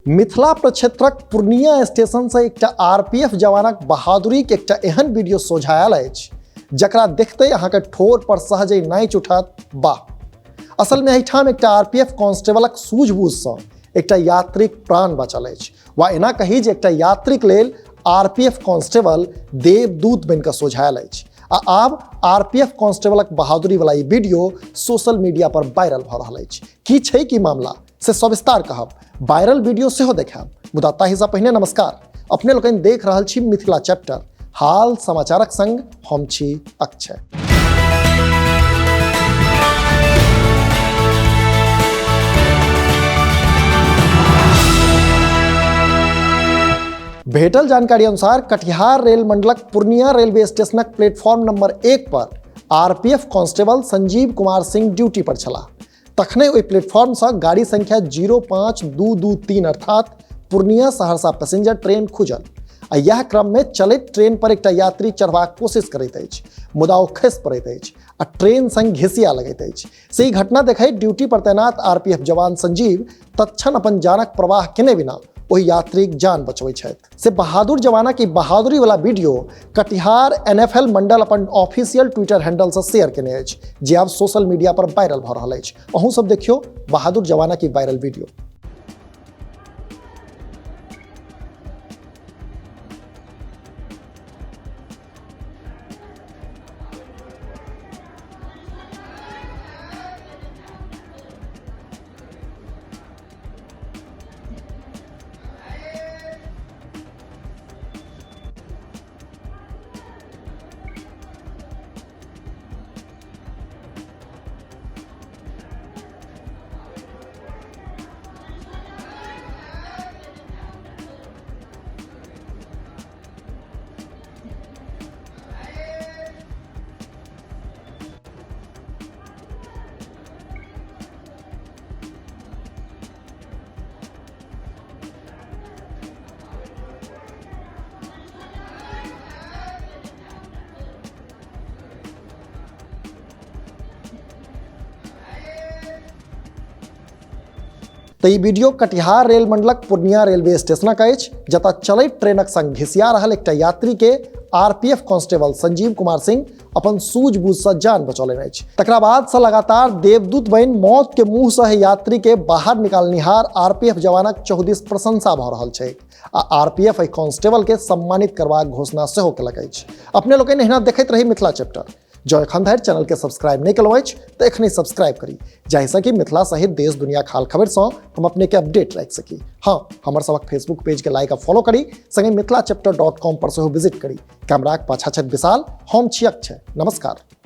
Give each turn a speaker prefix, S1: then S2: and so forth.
S1: मिथिला प्रक्षेत्रक पूर्णिया स्टेशनसँ एकटा आरपीएफ जवानक बहादुरीक एकटा एहन वीडियो सोझा आयल अछि जकरा देखते अहाँके ठोर पर सहजे नाचि उठत। वाह! असलमे एहिठाम एकटा आरपीएफ कांस्टेबलक सूझबूझसँ एकटा यात्रीक प्राण बचल अछि, वा एना कही जे एकटा यात्रीक लेल आरपीएफ कांस्टेबल देवदूत बनि कऽ सोझायल अछि। आ आब आरपीएफ कांस्टेबलक बहादुरी वाला ई वीडियो सोशल मीडिया पर वायरल भऽ रहल अछि। की छै की मामला से सविस्तार कहब, वायरल वीडियो सेहो देखायब, मुदा ताहिसँ पहिने नमस्कार। अपने लोकनि देख रहल छी मिथिला चैप्टर हाल समाचारक संग हम छी अक्षय। भेटल जानकारी अनुसार कटिहार रेल मंडलक पूर्णिया रेलवे स्टेशनक प्लेटफॉर्म नंबर 1 पर RPF constable Sanjeev Kumar Singh duty पर छलाह। तखने ओहि प्लेटफॉर्मसँ गाड़ी संख्या 05223 अर्थात पूर्णिया सहरसा पैसेंजर ट्रेन खुजल आ यह क्रम में चलैत ट्रेन पर एकटा यात्री चढ़बाक कोशिश करैत अछि, मुदा ओ खसि पड़ैत अछि आ ट्रेन संग घिसिया लगैत अछि। से ई घटना देखैत ड्यूटी पर तैनात आरपीएफ जवान संजीव तत्क्षण अपन जानक प्रवाह केने बिना ओहि यात्रीक जान बचबै छथि। से बहादुर जवानक ई बहादुरी वाला वीडियो कटिहार एनएफएल मंडल अपन ऑफिशियल ट्विटर हैंडल से शेयर केने अछि, जे आब सोशल मीडिया पर वायरल भऽ रहल अछि। अहूँ सब देखियौ बहादुर जवानक ई वायरल वीडियो। तऽ ई वीडियो कटिहार रेल मंडलक पूर्णिया रेलवे स्टेशनक अछि, जतऽ चलैत ट्रेनक संग घिसिया रहल एकटा यात्री के आरपीएफ कांस्टेबल संजीव कुमार सिंह अपन सूझबूझसँ जान बचौलनि अछि। तकरा बादसँ लगातार देवदूत बनि मौत के मुंहसँ यात्री के बाहर निकालनिहार आरपीएफ जवानक चौदिस प्रशंसा भऽ रहल छै आ आरपीएफ एहि कांस्टेबल के सम्मानित करबाक घोषणा सेहो केलक अछि। अपने लोकनि एहिना देखैत रही मिथिला चैप्टर। जँ एखन धरि चैनल के सब्सक्राइब नहि केलहुँ अछि तऽ एखने सब्सक्राइब करी, जाहिसँ कि मिथिला सहित देश दुनिया हाल खबरिसँ हम अपने के अपडेट राखि सकी। हाँ, हमर सबक फेसबुक पेज के लाइक आ फॉलो करी, संगे मिथिला चैप्टर.com पर सेहो विजिट करी। कैमराक पाछा छथि विशाल, हम छी अक्षय। नमस्कार।